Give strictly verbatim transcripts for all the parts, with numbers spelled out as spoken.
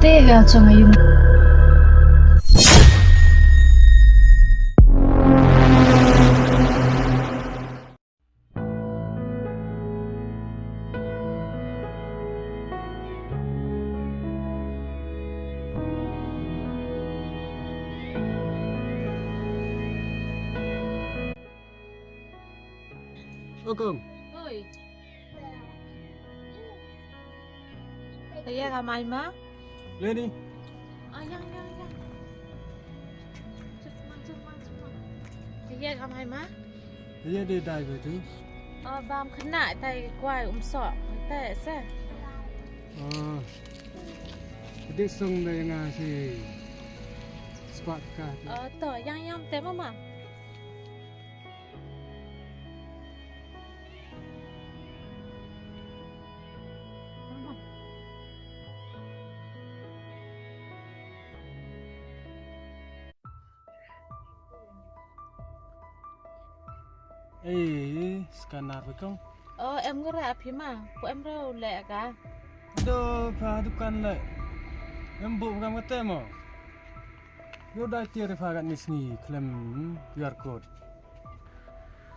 Te ka chong a yung. O kong. Oi. Aya ka mai ma? Leni. Aya, aya, aya. Chuk mang, chuk mang, chuk mang. Aya ka mai ma? Aya de dai ba tu. O, bam khana tai kwai um so. Tai se. O. Di song da nga si spat ka tu. O, to, yang, yang te mama. Ei, scanner bi kong. O, em ngara phi ma, pu em rau le ka. Do pha dukan le. Em bu kam kate mo. Yo dai tiar pha kat ni sngi khlem, hmm, Q R code.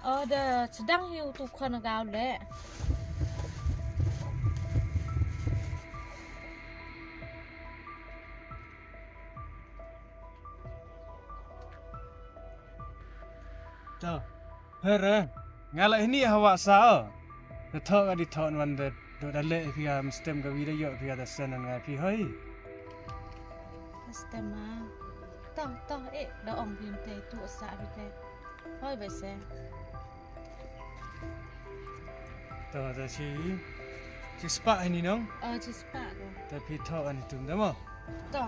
O, da sdang hi u tu khon gau le. To. Her, eh. Nga la hini hawa sa, o. Da thoh ka di thoh wan da, da, da leh phi ya, mstem ka wi da yoh phi ya da sen nga phi hoi. Mstem ma. Tong, tong, eh, da ong phi mte tu sa phi te. Hoi ba se. To, da chi, chi spah hini nong? O, chi spah ko. Da phi thoh ani tum da mo? To.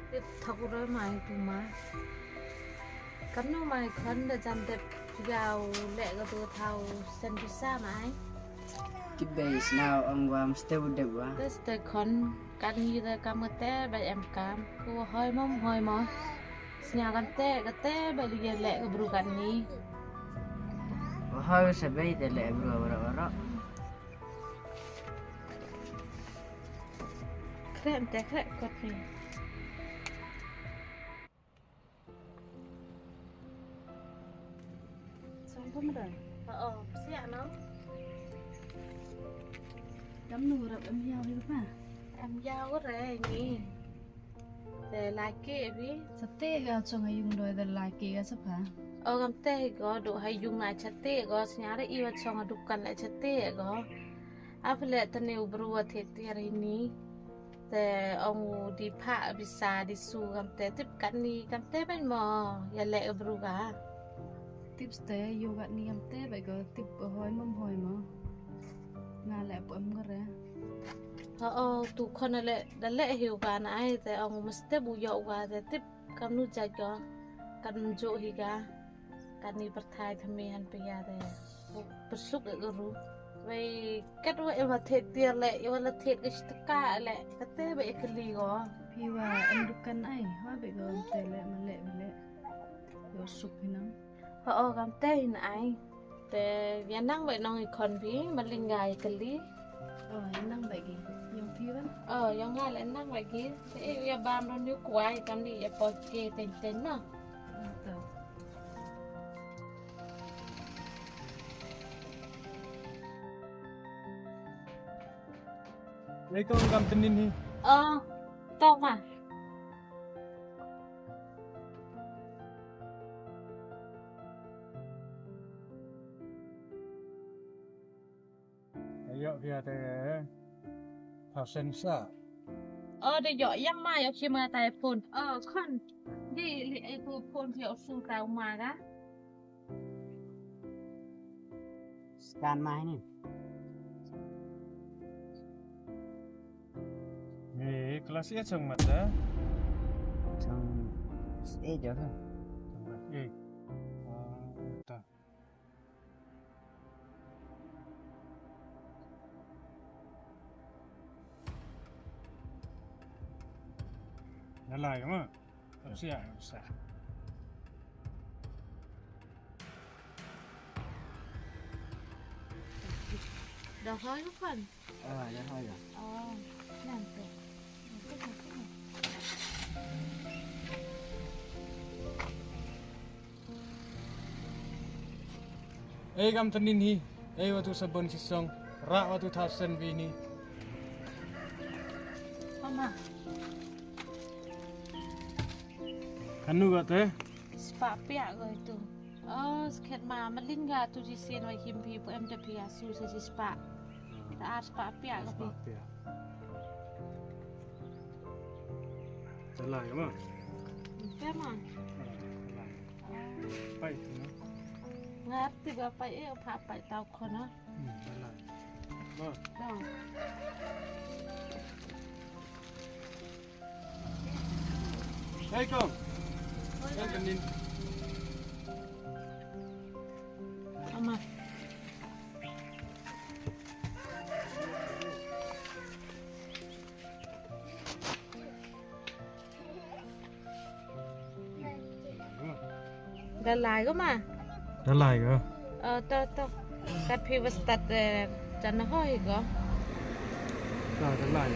Tip thok u roi mai tu ma. Kamnu mai khon da jan dep yau le ka tu thau sen pisa mai. Tip bei snau ong wa mste u dep wa. Te ste khon kan ni da kam kate ba em kam. Ku hoi mom hoi mo. Sñiaw kamte, kate ba li ya leh ka bru katni. Wa hoi sa bei te leh bru waro waro. Khreh mte, khreh kot ni. Song pum da. Oo, siap no. Kamnu rap em yau hi pa? Em yau re ni. Te lai ke bi. Chate ka chong a yung doi da lai ke ka chapa. O kamte hi ko, do ha yung na chate ko, sñiaw re i wa chong a dukan le chate ko. Ap le tane u bru wa the tiar hini. Te ong u di pha bisa di su kamte tip katni kamte ben mo ya le u bru ka. Tip ste yo katni kamte ba ko tip hoi mom hoi mo. Nga le pu em ngare. Ha o tu khon le da le hi u ka na ai te ong mste bu yo u ka te tip kamnu jait ko. Kamnu jo hi ka. Katni pyrthai thymme han pia de. Pyrsuk e ka ru. Wei kat wa e wa thied tiar le, e wa la thied ka shtaka le. Kate ba e kylli ko. Phi wa em dukan ai, wa be ko em te le, ma le, ma le. Yo suk hi nang. Ho o, kam te hin ai. Te ya nang ba nong i khon phi, ma linga i kylli. O, ya nang ba ki. Yong phi wan? O, yong nga le nang ba ki. Te e ya bam don yu kwai, kam ni ya poi ke teng teng no. O, to. Wei kong kam tynnin hi. O, to ma. Yoh phi ate thousand sa. O, de yoh yang ma yoh chi ma tai phone. O, khon. Di li ai ko phone phi yoh su tau ma ka. Scan ma ni. Ni class ya chong mata. Chong eight ya ka. Chong eight. O, ta. Lai ma. Siap, siap. Dah hoi bukan? Ah, dah hoi dah. Oh, nanti. Ei kam tynnin hi, ei watu sabon sisong, rah watu thousand bi ni. Mama. Kanu ka te? Spah piah ko itu. Oh, skhet ma, maling ka tu di sien wa him phi, pu em te phi asu se si spah. Ta ar spah piah ko phi. Spah piah. Te lai ka ma? Te ma? Ah, te lai. Pai tu na. Ngat ti ba pai e, pha pai tau khon na. Hmm, te lai. Ba. Ba. Hei kong. Hei kong. Ama. Da lai ko ma? Da lai ko. Oh, to, to. Kat phi wa start, eh, jan na hoi ko. Da, da lai.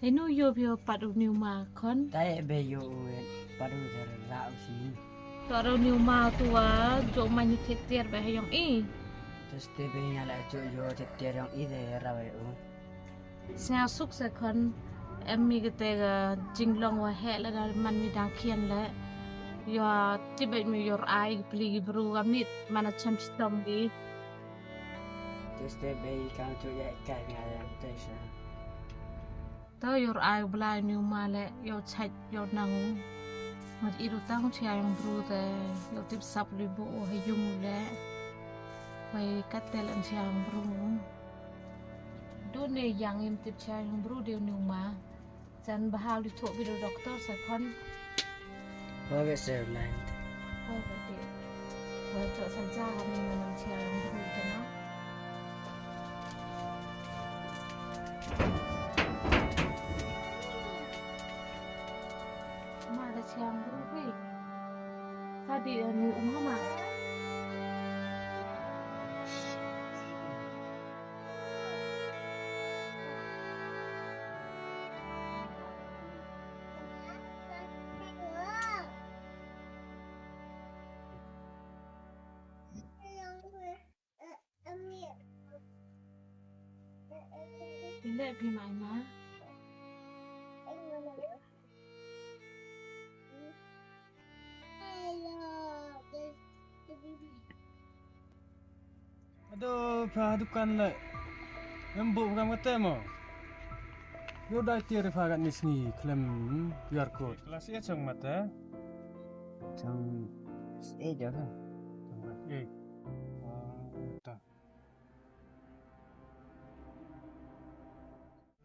Hei nu yoh phi u pat u ni u ma khon? Tae be yoh u pat u der ra u si. To ra u ni u ma tu wa jooh man i thied tiar be ha yong i. Te ste be nga la jooh yoh thied tiar yong i de ra we u. Sñiaw suk se khon, em mi kate ka jinglong wa heh le da man mi dang khian le. Yoh tip beit mi yor ai ki pli ki bru ka mit man a chem chitom ki. Te ste be i kang jooh ya i kai nga ya te sa. To yor ai u Blai ni u ma le, yow chait, yow nang u. Mat i ru tang u chia yong bru te, yow tip sap li bo u ha yung u le. Wei kat te le chia yong bru. Du ne yang im tip chia yong bru de ni u ma. Jan bha li thoh bi du doctor sa khon. Wa we se line. Wa we de. Wa to san cha ha ni na nang chia yong bru te na. Ma da chiang bru wi. Ka di ni um ha ma. Ile bi mai ma. Ado, pha dukan le. Em bu kam kate mo. Yow dai tiar pha kat ni sngi khlem, hmm, Q R code. Class eight chong mata. Chong eight ja ka. Chong eight. Ah, ta.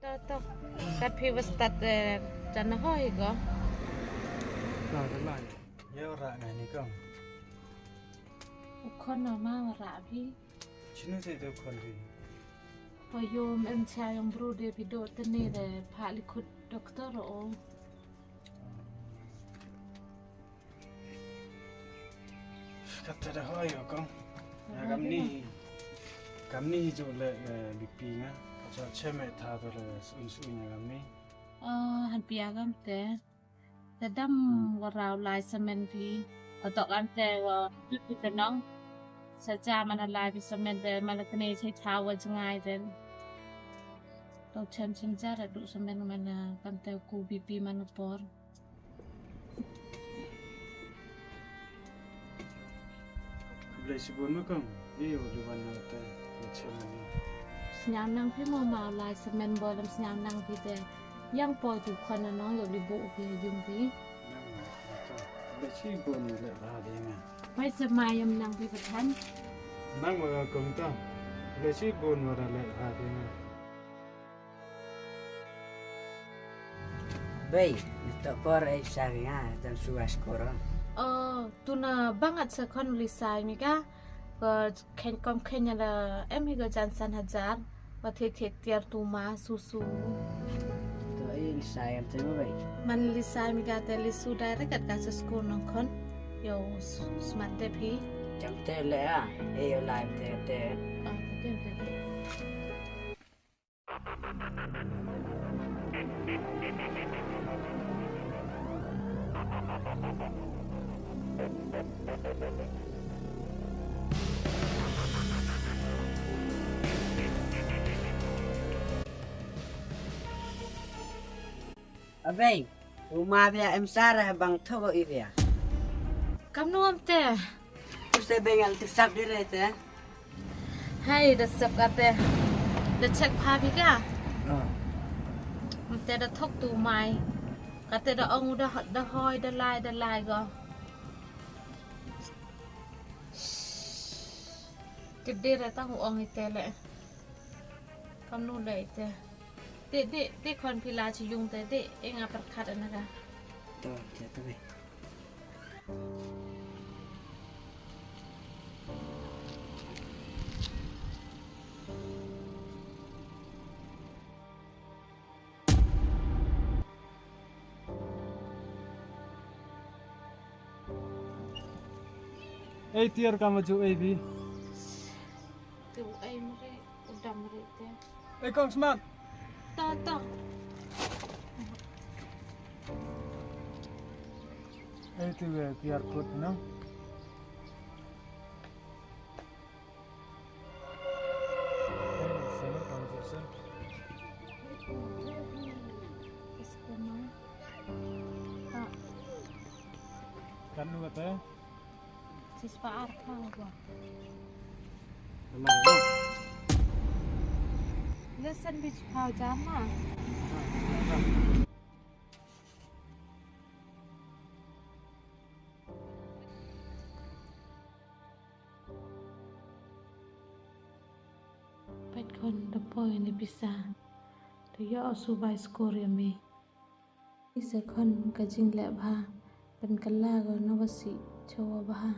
To, to. Kat phi wa start, eh, jan na hoi ko. To, to lai. Yow ra nga ni ko. U khon na ma wa ra phi. Chinu te to khon phi. Wa yow em chia yong bru de phi do te ni de pha li khut doctor o. Kata da hoi ko kong. Ya, kam ni, kam ni hi ju le, eh, B P nga. Ka cha che me tha to le sun sun ya kam ni. Oh, han pia kam te. Te dam wa rau lai semen phi. Ka to kam te wa phi te nong. Sa cha mana lai phi semen te mana kene che tha wa jngai te. To chem chem cha ra du semen mana kam te ku B P mana por. Blai sibun ma kong, i yow di wan na te, i chem ni. Sñiaw nang phi mo ma lai semen bo lam sñiaw nang phi te. Yang poi tu khon na nong yow di bu phi yung phi. Nang, nang, blai sibun le la di nga. Pai se ma yam nang phi pathan. Nang wa ka kong to. Le chi bun wa da le ha di na. Bei, ni to por ei sa wi nga, jan su wa skoro. Oh, tu na bangat sa khon li sa mi ka. Ko khen kom khen ya la em hi ko jan san hajar. Wa the the tiar tu ma su su. To ei li sa em te mo bei. Man li sa mi ka te li su direct kat ka sa skor nong khon. Yo s-, smat te phi. Jam te le a, ei yo live te te. Ah, te te te. Abei, u ma bia em sara bang thogo i bia. Kam nu am te? U se bengal te sap di re te. Hai, da sap ka te. Da check pha bi ka. Ah. Am te da thok tu mai. Ka te da ong u da, da hoi, da lai, da lai go. Te de re tang u ong i te le. Kam nu le i te. Te, te, te khon phi la chi yung te, te, e nga pyrkhat ana ka. To, te, to be. Ei tiar ka ma ju ei bi. Tu ei mare, u dam mare te. Ei kong smat. To, to. Ei tu, eh, Q R code na. Customer. Ah. Kan nu kata? Sis pa ar phaw wa. Listen, bich phaw jama. Pait khon da poi ni pisa. Da yoh u su bai skur ya mi. I se khon ka jingleh bha. Pynkylla ko na wa sih chawa bha.